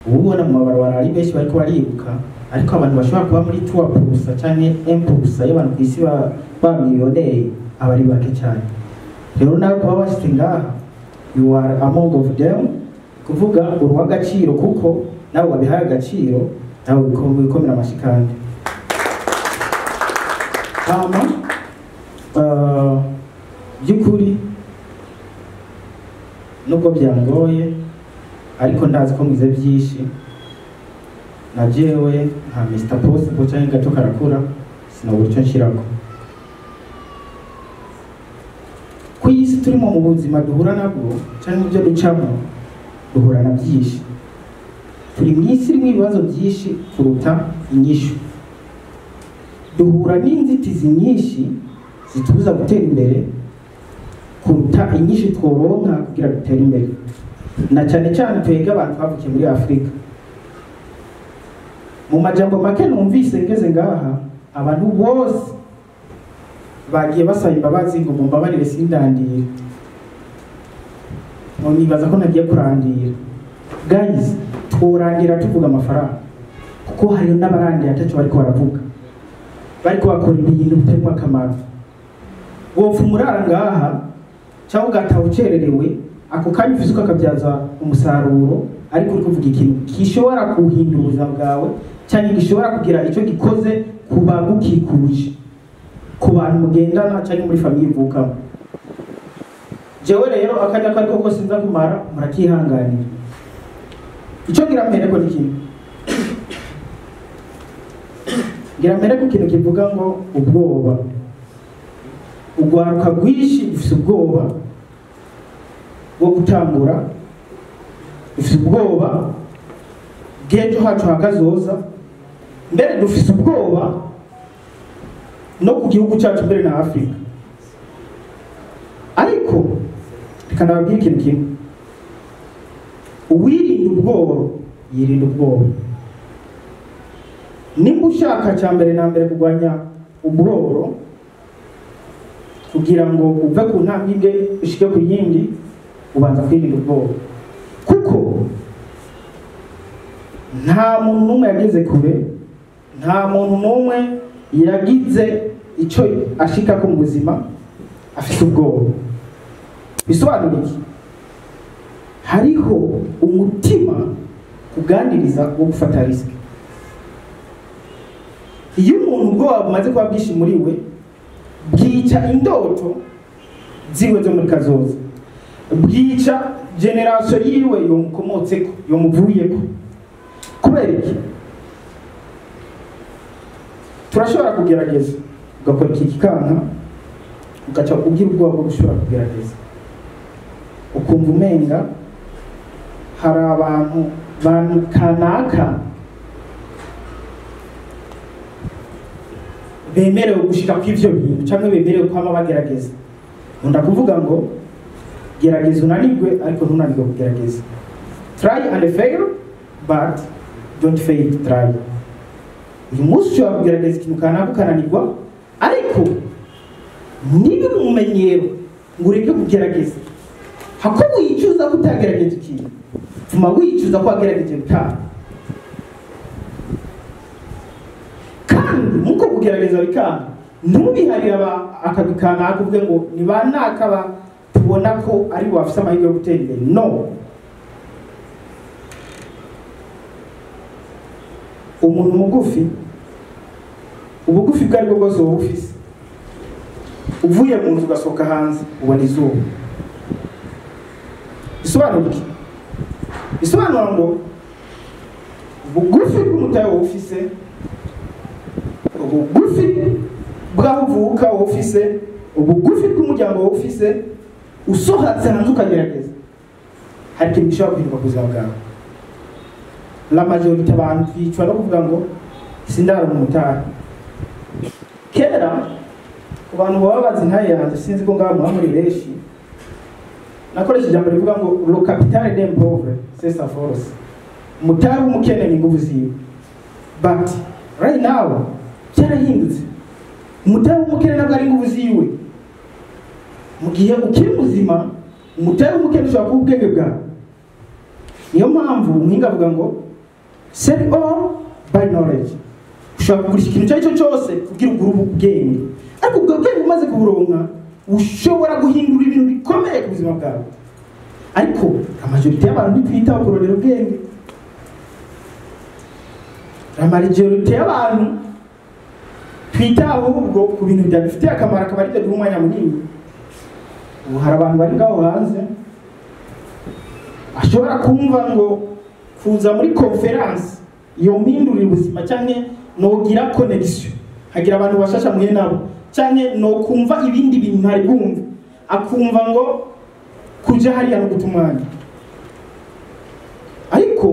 Ubu ubona mu mabarabara ari benshi bariko bariruka, ariko abantu bashobora kuba muri 3% canke 1% y'abantu kw'isi ba millionaire aba ari bake cyane. Rero nawe kuba washitse ngaha, you are among of them, kuvuga uruha agaciro, kuko nawe wabihaye agaciro, nawe wikomera amashi. Kandi hama by'ukuri nubwo byangoye, ariko ndazi ko mwize byinshi. Na jewe nka Mr Possible cyangwa gato karakura, sinabura icyo nshirako. Ku isi turimo, mu buzima duhura nabwo cyangwa mu byo ducamo, duhura na byinshi. Turi mu isi irimo ibibazo byinshi kuruta inyishu. Duhura n'inzitizi nyinshi zitubuza gutera imbere kuruta inyishu tworonka kugira dutere imbere, na cyane cyane twebwe abantu twavukiye muri Afurika. Mu majambo make numvise ngeze ngaha, abantu bose bagiye basaba imbabazi ngo mumbabarire sindandire, ngo nibaza ko ntagiye kurandira. Guys, tworangira tuvuga amafaranga, kuko hariyo n'abarandira ataco bariko baravuga, bariko bakora ibintu bitarimo akamaro. Wopfa umurara ngaha cyangwa ugataha ucererewe, ako kanya ufise ukakabyaza umusaruro, ariko uri kuvuga ikintu gishobora guhindura ubuzima bwawe cyangwa gishobora kugira icyo gikoze ku bagukikuje, ku bantu mugendana cyangwa muri famille uvukamo. Jewe rero akanya ko ariko kose nza kumara, murakihanganira. Icyo ngira mbere ko ni kimwe, ngira mbere ku kintu kivuga ngo ubwoba. Urwaruka rwinshi rufise ubwoba bwo gutangura, dufise ubwoba bw'ejo hacu hakazoza, mbere dufise ubwoba no ku gihugu cyacu, mbere na Afurika. Ariko reka ndababwire ikintu kimwe: uwirinda ubwoba yirinda ubwoba. Nimba ushaka cya mbere na mbere kurwanya ubworo, kugira ngo uve ku ntambwe imwe ushike ku yindi, ubanza kwirinda ubwoba, kuko nta muntu n'umwe yageze kure, nta muntu n'umwe yagize icyo ashikako mu buzima afite ubwoba. Bisobanura iki? Hariho umutima kuganiriza wo gufata risque. Iyo umuntu ubwoba bumaze kuba bwinshi muri we, bwica indoto ziwe zo muri kazoza, bwica génération yiwe yomukomotseko, yomuvuyeko. Kubera iki? Turashobora kugerageza ugakora iki kikanka, ugaca ugira ubwoba bwo gushobora kugerageza, ukumva umenga hari abantu bantu kanaka bemerewe gushika kw'ivyo bintu cyangwa bemerewe kwama bagerageza. Nkunda kuvuga ngo gerageza unanirwe, ariko ntunanirwe kugerageza. Try and fail, but don't fail to try. Uyu munsi ushobora kugerageza ikintu kanaka ukananirwa, ariko niba mu mumenyero ngo ureke kugerageza, hako wicuza ko utagerageje ikintu, tuma wicuza ko wagerageje bikanga. Kandi muko kugerageza bikanga, ntubiharire aba akagwi kanaka uvuge ngo ni ba naka tubona ko ari bo bafise amahirwe yo gutera imbere. No, umuntu mugufi, ubugufi bwo aribwo bwose wowe ufise, uvuye mu nzu ugasohoka hanze ubona izuba. Bisobanura iki? Bisobanura ngo ubugufi bw'umutahe wowe ufise, ubugufi bw'aho uvuka wowe ufise, ubugufi bw'umuryango wowe ufise, usohotse hanze ukagerageza, hari ikintu gishobora guhinduka ku buzima bwawe. La majorité abantu twicwa no kuvuga ngo sindara mu mutahe. Kera ku bantu baba bazi ntaye yanjye, sinzi ko ngaho muba muri benshi, nakoresha ijambo rivuga ngo le capital d'un pauvre, c'est sa force. Umutahe w'umukene ni inguvu ziwe. But right now byarahindutse, umutahe w'umukene ntabwo ari inguvu ziwe. Mu gihe ukiri muzima, umutahe w'umukene ushobora kuba ubwenge bwawe. Niyo mpamvu umuhinga avuga ngo Sell all, buy knowledge. Ushobora kugurisha ikintu icyo ari cyo cyose kugira ugure ubwenge, ariko ubwo bwenge umaze kuburonka ushobora guhindura ibintu bikomeye ku buzima bwawe. Ariko la majorité y'abantu ntitwitaho kurondera ubwenge. La majorité y'abantu twitaho ahubwo ku bintu bidafitiye akamaro, akaba aribyo duha umwanya munini. Ubu hari abantu bari ngaho hanze ashobora kumva ngo kuza muri conference yompindurira ubuzima, canke nogira connection, hagira abantu bashasha mwe nabo, canke no kumva ibindi bintu ntari bumva, akumva ngo kuja hariya no guta umwanya. Ariko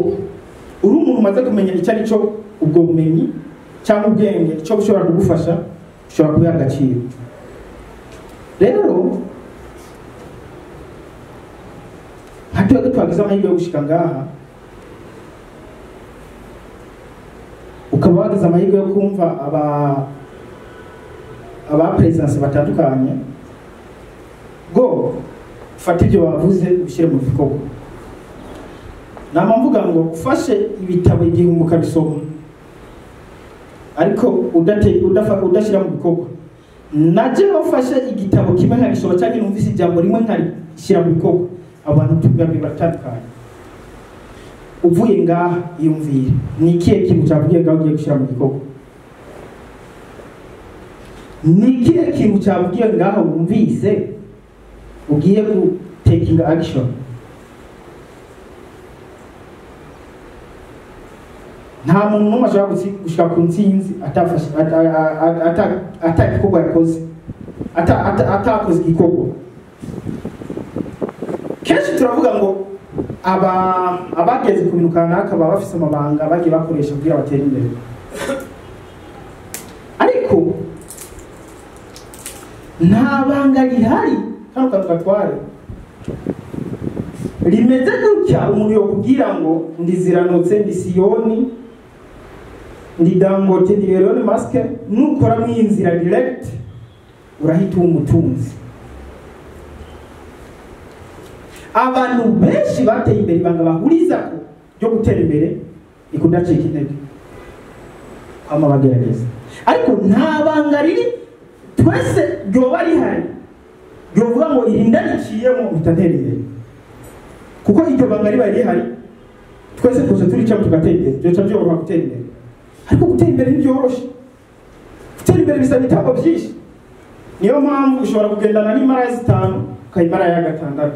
uri umuntu umaze kumenya icyo ari cyo ubwo bumenyi cyangwa ubwenge, icyo bushobora kugufasha, ushobora kubiha agaciro. Rero nka twebwe twagize amahirwe yo gushika ngaha, ukaba wagize amahirwe yo kumva aba presence batandukanye, go ufate ibyo bavuze ubishyire mu bikorwa. Nama mvuga ngo ufashe ibitabo 1000 ukabisoma, ariko udashyira mu bikorwa. Naje ufashe igitabo kimwe nkagisoma cyangwa numvise ijambo rimwe nkarishyira mu bikorwa, abantu babiri batandukanye. Uvuye ngaha yumvire ni ikihe kintu cyavugiye ngaho ugiye gushyira mu gikorwa, ni ikihe kintu cyavugiye ngaho wumvise ugiye ku taking action. Nta muntu n'umwe ashobora gushika ku ntsinzi ata gikorwa yakoze, atakoze igikorwa. Kenshi turavuga ngo abageze ku bintu kanaka baba bafise amabanga bagiye bakoresha kugira batere imbere, ariko nta banga rihari kano kantu gatware rimeze gutya umuntu yokubwira ngo ndiziranotse, ndi Siyoni, ndi Dangote, ndi Elon Musk. Nukora mwinzira direct urahita uba umutunzi. Abantu benshi bateye imbere ibanga bahuriza ko ryo gutera imbere ni kudacika intege, kwama bagerageza. Ariko nta banga riri twese ryoba rihari ryovuga ngo iri ndariciyemo mpita ntera imbere, kuko iryo banga riba rihari twese tuza turicamo tugatera imbere, byoca byoroha gutera imbere. Ariko gutera imbere ntibyoroshe, gutera imbere bisaba ibitambo byinshi. Niyo mpamvu ushobora kugendana n'imara 5 ukayimara ya 6,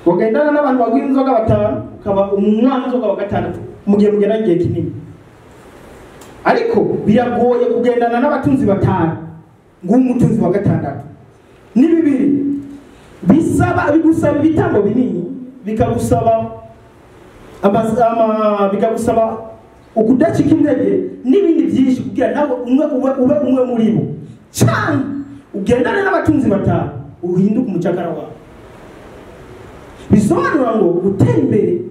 ugendana n'abantu bagura inzoga 5 ukaba umwana inzoga wa 6 mu gihe mugenda igihe kinini. Ariko biragoye kugendana n'abatunzi 5 ngo umutunzi wa 6. Ni bibiri bisaba, bigusaba ibitambo binini, bikagusaba bikagusaba ukudacika intege n'ibindi byinshi kugira nawe umwe ube umwe muri bo, cyane ugendane n'abatunzi 5 uhinduke umucakara wawe. Bisobanura ngo gutera imbere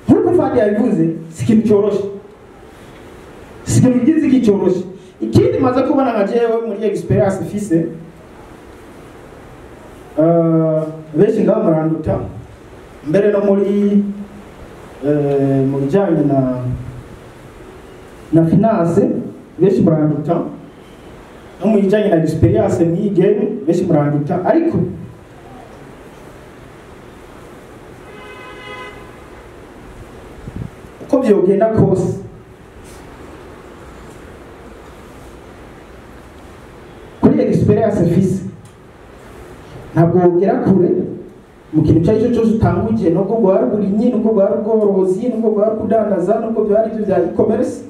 nk'uko Fadi yabivuze si ikintu cyoroshe, si ikintu gizi cyoroshe. Ikindi maze kubona nka jewe muri experience mfise, benshi ngaho muranduta mbere no muri mu bijyanye na finance, benshi muranduta no mu bijyanye na experience mwige, benshi muranduta. Ariko uko byogenda kose kuri experience mfise, ntabwo wogera kure mu kintu icyo ari cyo cyose utanguye, nubwo bwari uburimyi, nubwo bwari ubworozi, nubwo bwari kudandaza, nubwo byari ibyo bya e-commerce,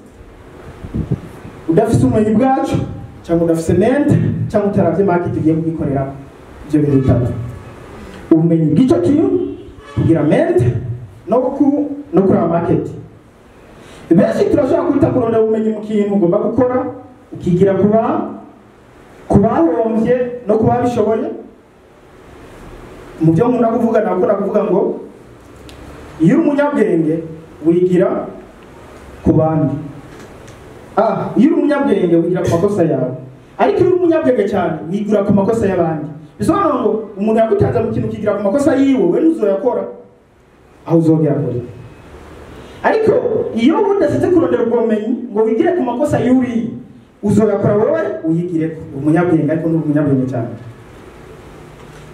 udafise ubumenyi bwacu cyangwa udafise mente cyangwa utaravye market ugiye kugikorera. Ibyo bintu bitatu: ubumenyi bw'icyo kintu, kugira mente no kuraba market. Benshi turashobora kwita kurondera ubumenyi mu kintu ugomba gukora, ukigira ku bahombye no ku babishoboye. Mu byo nkunda kuvuga, nakunda kuvuga ngo iyo uri umunyabwenge wigira ku bandi. Iyo uri umunyabwenge wigira ku makosa yawe, ariko iyo uri umunyabwenge cyane wigira ku makosa y'abandi. Bisobanura ngo umuntu yagutanze mu kintu ukigira ku makosa yiwe, we ntuzoyakora aho uzogera kure. Ariko iyo udasetse kurondera ubwo bumenyi ngo wigire ku makosa y'uriya, uzoyakora wowe uyigireko. Umunyabwenge ariko ni umunyabwenge cyane.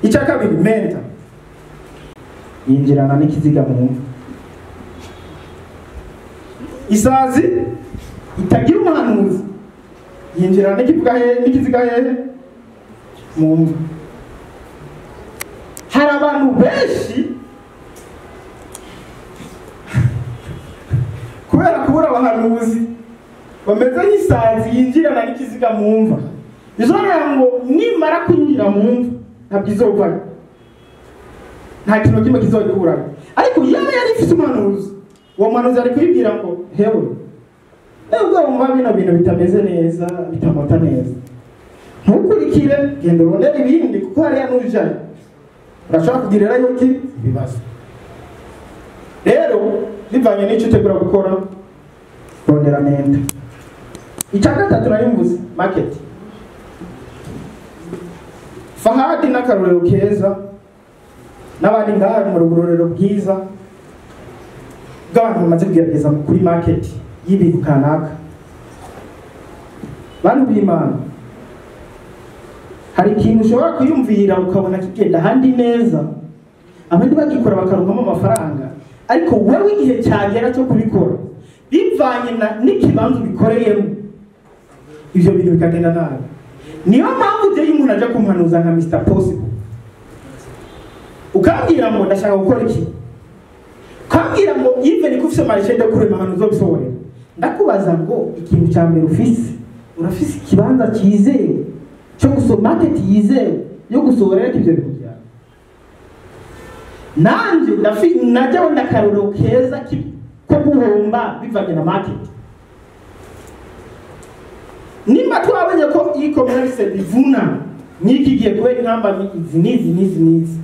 Icya kabiri, mentor yinjirana n'ikiziga mu mva. Isazi itagira umuhanuzi yinjirana n'ikiziga hehe? Mu mva. Hari abantu benshi kubera kubura abahanuzi bameze nk'isazi yinjirana n'ikiziga mu mva. Izorera ngo nimara kwinjira mu mva ntabwo izovayo, nta kintu kimwe kizoyikurayo. Ariko yaba yari ifite umuhanuzi, uwo muhanuzi ari kuyibwira ngo hewe, nubwo wumva bino bintu bitameze neza, bitamota neza, ntukurikire, genda urondere ibindi, kuko hariya nujayo urashobora kugirirayo ki ibibazo. Rero bivanye n'icyo utegura gukora, rondera mentor. Icya gatatu nari mvuze, market. Fahadi n'akarorero keza, n'abandi ngaha mu rugororero bwiza bw'abantu bamaze kugerageza kuri market y'ibintu kanaka. Bantu b'Imana, hari ikintu ushobora kwiyumvira ukabona kigenda ahandi neza, abandi bagikora bakaronkamo amafaranga, ariko wowe igihe cyagera cyo kubikora bivanye n'ikibanza ubikoreyemo, ivyo bintu bikagenda nabi. Niyo mpamvu ujye umuntu aja kumpanuza nka Mr Possible, ukambwira ngo ndashaka gukora iki, ukambwira ngo even ko ufise marché de kurema ahantu uzobisohorera, ndakubaza ngo ikintu cya mbere ufise, urafise ikibanza cyizewe cyo gusoma, market yizewe yo gusohorera ivyo bintu byawe. Nanje najyaho ndakaruro keza ko guhomba bivanye na market. Nimba twabonye ko e-commerce bivuna n'iki gihe kubera intambamyi izi n'izi n'izi n'izi,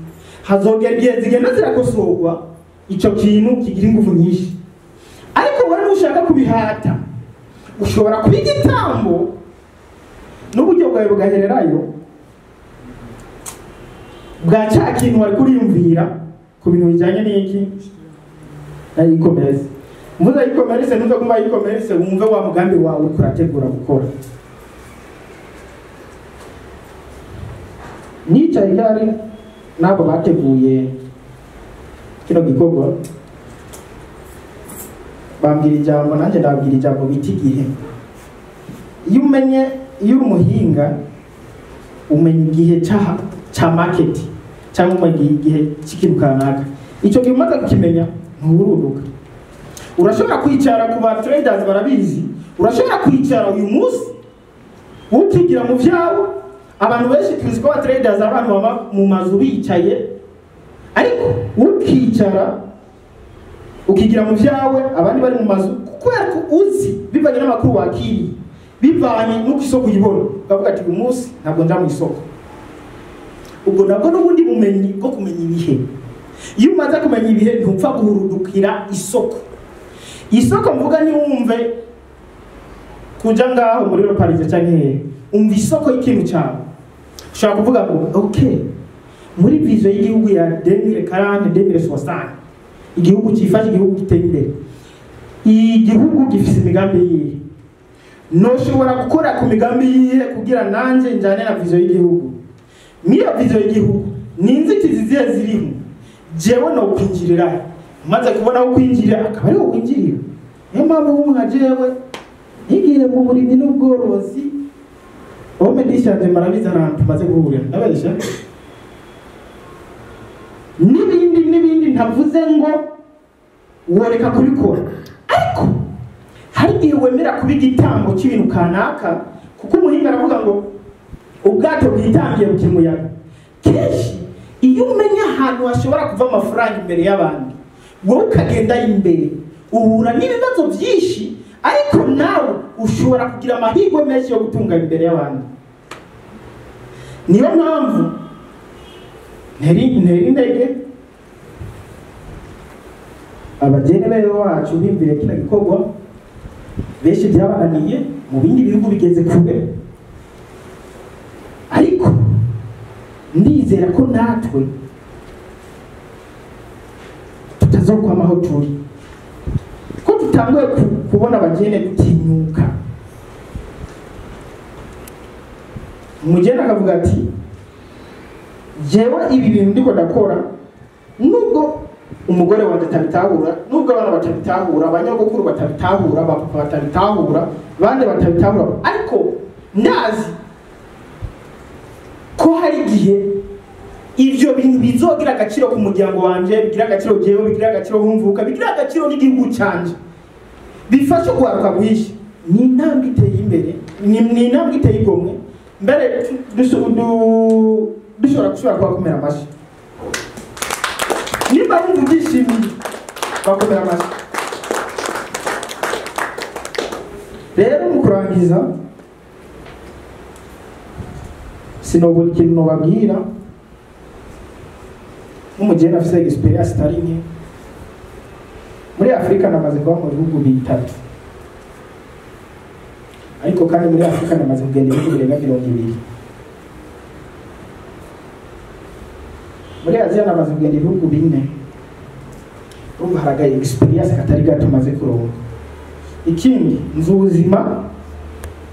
hazogera igihe zigenda zirakosorwa, ico kintu kigira ingufu nyinshi. Ariko wowe nushaka kubihata, ushobora kuba igitambo n'uburyo bwawe bugahererayo bwa cya kintu wari kuriyumvira ku bintu bijyanye n'iki na e-commerce. Mvuze e-commerce, ntuze kumva e-commerce wumve wa mugambi wawe uriko urategura gukora. Nicaye gari n'abo bateguye kino gikorwa, bambwira ijambo, nanjye ndababwira ijambo bita igihe. Iyo umenye, iyo uri umuhinga, umenya igihe ca market cyangwa umenya igihe cy'ikintu kanaka. Icyo gihe umaze kukimenya ntubururuka. Urashobora kwicara, ku ba traders barabizi, urashobora kwicara uyu munsi ukigira mu vyabo. Abantu benshi tuzi ko ba traders ari abantu baba mu mazu bicaye, ariko ukicara ukigira mu vyawe abandi bari mu mazu, kubera ko uzi bivanye n'amakuru wakiriye, bivanye n'uko isoko uyibona, ukavuga ati uyu munsi ntabwo nja mu isoko. Ubwo nabwo n'ubundi bumenyi bwo kumenya ibihe. Iyo umaze kumenya ibihe ntupfa guhurudukira isoko. Isoko mvuga ntiwumve kuja ngaho muri Paris canke hehe, umva isoko y'ikintu cyawe. Ushobora kuvuga ngo okay, muri vision y'igihugu ya 2040 2060, igihugu cyifashe, igihugu giteye imbere, igihugu gifise imigambi yihe, noshobora gukora ku migambi yihe kugira nanje njane na vision y'igihugu. Niyo vision y'igihugu ni inzitizi zihe ziriho, jewe no kwinjirira, maze kubona aho kwinjirira akaba ariho kwinjirira. Niyo mpamvu ubu nka jewe nigire mu burimyi n'ubworozi, ome ndishanje marabizi ahantu tumaze guhurira, ndabesha n'ibindi n'ibindi, ntavuze ngo woreka kubikora, ariko hari igihe wemera kuba igitambo cy'ibintu kanaka, kuko umuhinga aravuga ngo ubwato bwitangiye bukira umuyaga. Kenshi iyo umenya ahantu hashobora kuva amafaranga imbere y'abandi, wowe ukagenda imbere, uhura n'ibibazo byinshi, ariko nawe ushobora kugira amahirwe menshi yo gutunga imbere y'abandi. Niyo mpamvu ntera intege abageni bene wacu bimvire kino gikorwa, benshi byabananiye mu bindi bihugu bigeze kure, ariko ndizera ko natwe tutazokwama aho turi. Dutanguye kubona abajene gutinyuka, umujene akavuga ati jewe ibi bintu ndiko ndakora, nubwo umugore wanjye atabitahura, nubwo abana batabitahura, abanyogokuru batabitahura, abapapa batabitahura, bande batabitahura, ariko ndazi ko hari igihe ivyo bintu bizogira agaciro ku muryango wanje, bigira agaciro jewe, bigira agaciro humvuka, bigira agaciro n'igihugu canje, bifashe kugaruka bwishi. Ni intambwe iteye imbere, ni intambwe iteye igomwe. Mbere dushobora gushobora kubakomera amashyi nimba wumva ubyishimiye, bakomera amashyi. Rero mu kurangiza, sinobura ikintu nobabwira nk'umugeni afise experience itari nke muri Afurika. Namaze kuba mu bihugu bitatu, ariko kandi muri Afurika namaze kugenda ibihugu birenga 20. Muri Aziya namaze kugenda ibihugu 4. Urumva haragaye experience katari gato maze kuronka. Ikindi, nzi ubuzima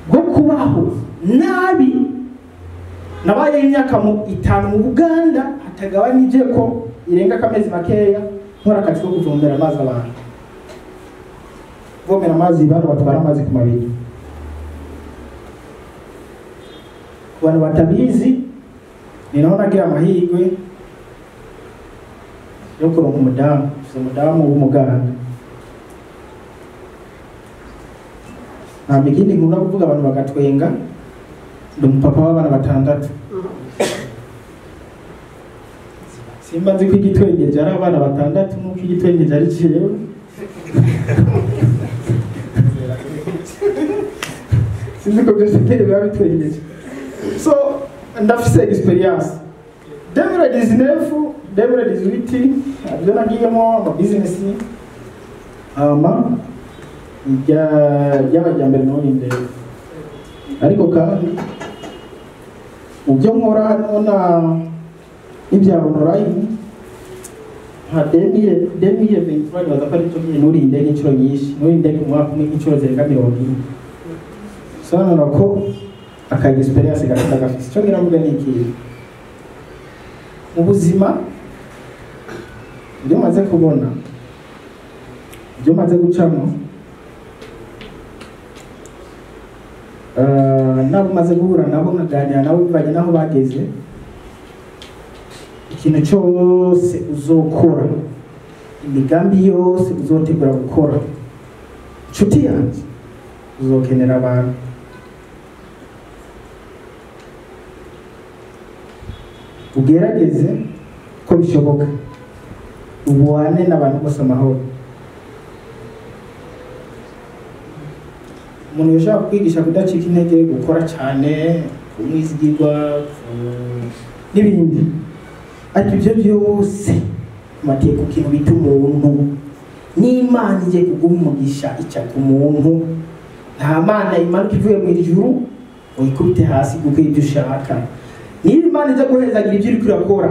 bwo kubaho nabi. Nabaye imyaka mu 5 mu Buganda hatagabanije ko irenga akamezi makeya, nkora akazi ko kuvomera amazi abantu, kuvomera amazi bantu batwara amazi ku mabiri. Ku bantu batabizi, ni naho nagira amahirwe yo kuronka umudamu. Mfise umudamu w'umuganda. Nta ikindi nkunda kuvuga abantu bagatwenga, ndi umupapa w'abana 6. Simba nzi ko igitwengeje ari abana 6 nuko igitwengeje ari jewe. Sinzi ko byose biba bitwengeje. So ndafise experience 2019, 2018 abyo nagiyemo ama business ama ry'abajyambere none imbere. Ariko kandi mu byo nkora hano na n'ibya online, nka 2023 nibaza ko ari cyo nyine nuriye indege inshuro nyinshi, nuriye indege mu mwaka umwe inshuro zirenga 40. Sobanura ko aka experience gafite gafise. Icyo ngira mvuga ni iki: mu buzima, ibyo maze kubona, ibyo maze gucamo, nabo maze guhura nabo, nkaganira nabo bivanye n'aho bageze, ikintu cyose uzokora, imigambi yose uzotegura gukora, inshuti yanjye, uzokenera abantu. Ugerageze ko bishoboka ubane n'abantu bose amahoro. Umuntu yashaka kwigisha kudacika intege, gukora cyane, kumwizigirwa n'ibindi, ariko ibyo byose mateka ikintu bita umuntu. N'Imana igiye kuguha umugisha ica ku muntu. Nta Mana imanuka ivuye mu ijuru ngo ikubite hasi kuko ibyo ushaka. Niba Imana ijya guhezagira ibyo uriko urakora,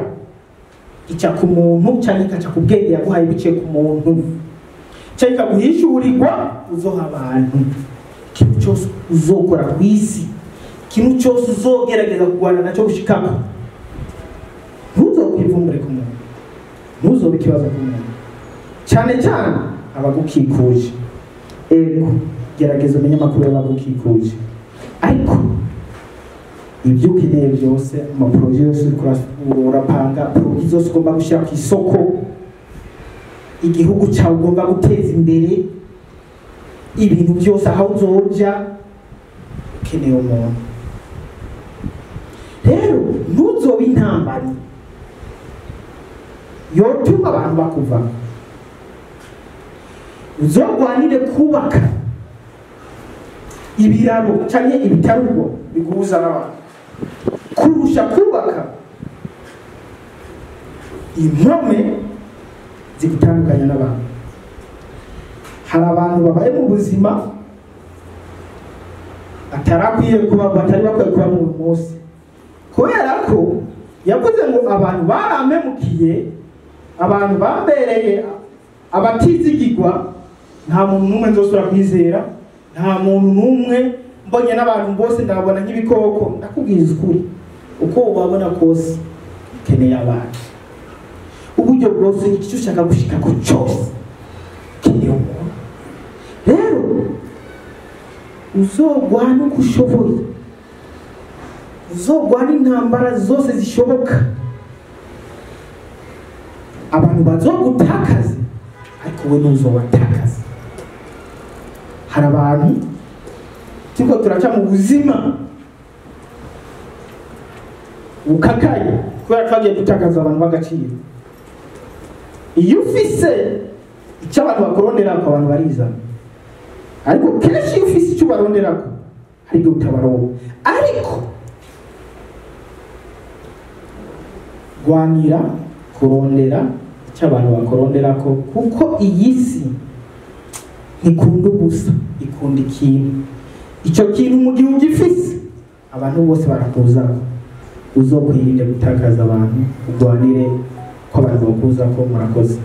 ica ku muntu cyangwa ikaca ku bwenge yaguhaye biciye ku muntu, cyangwa ikaguhishurirwa uzoha abantu. Ikintu cyose uzokora ku isi, ikintu cyose uzogerageza kurwana nacyo gushikako, ntuzokwivumbure ku muntu, ntuzobe ikibazo ku muntu, cyane cyane abagukikuje. Ego, gerageza umenye amakuru y'abagukikuje, ariko ibyo ukeneye byose, amaporoje yose urapanga, poroje zose ugomba gushyira ku isoko, igihugu cyawe ugomba guteza imbere, ibintu byose aho uzoja, ukeneye umuntu. Rero ntuzobe intambamyi yotuma abantu bakuva. Uzogwanire kubaka ibiraro canke ibitarugwa biguhuza n'abantu kurusha kubaka impome zigutandukanya n'abantu. Hari abantu babaye mu buzima atarakwiye kuba, batari bakwiye kuba mu munsi, kubera ko yavuze ngo abantu barampemukiye, abantu bambereye abatizigirwa. Nta muntu n'umwe nzosubira kwizera, nta muntu n'umwe mbonye n'abantu bose ndababona nk'ibikoko. Ndakubwiza ukuri, uko ubabona kose ukeneye abantu. Uburyo bwose icyo ushaka gushika ku cyose ukeneye umuntu. Rero uzogwana uko ushoboye, uzogwana intambara zose zishoboka, abantu bazogutakaza ariko we ntuzobatakaza. Hari abantu turiko turaca mu buzima bukakaye kubera twagiye gutakaza abantu b'agaciro. Iyo ufise icyo abantu bakuronderako, abantu barizana, ariko kenshi iyo ufise icyo ubaronderako hari igihe utabaronka. Ariko rwanira kurondera icyo abantu bakuronderako, kuko iyi si ntikunda ubusa, ikunda ikintu. Icyo kintu mu gihe ugifise abantu bose barakuzako. Uzokwirinde gutakaza abantu, urwanire ko abantu bakuzako. Murakoze.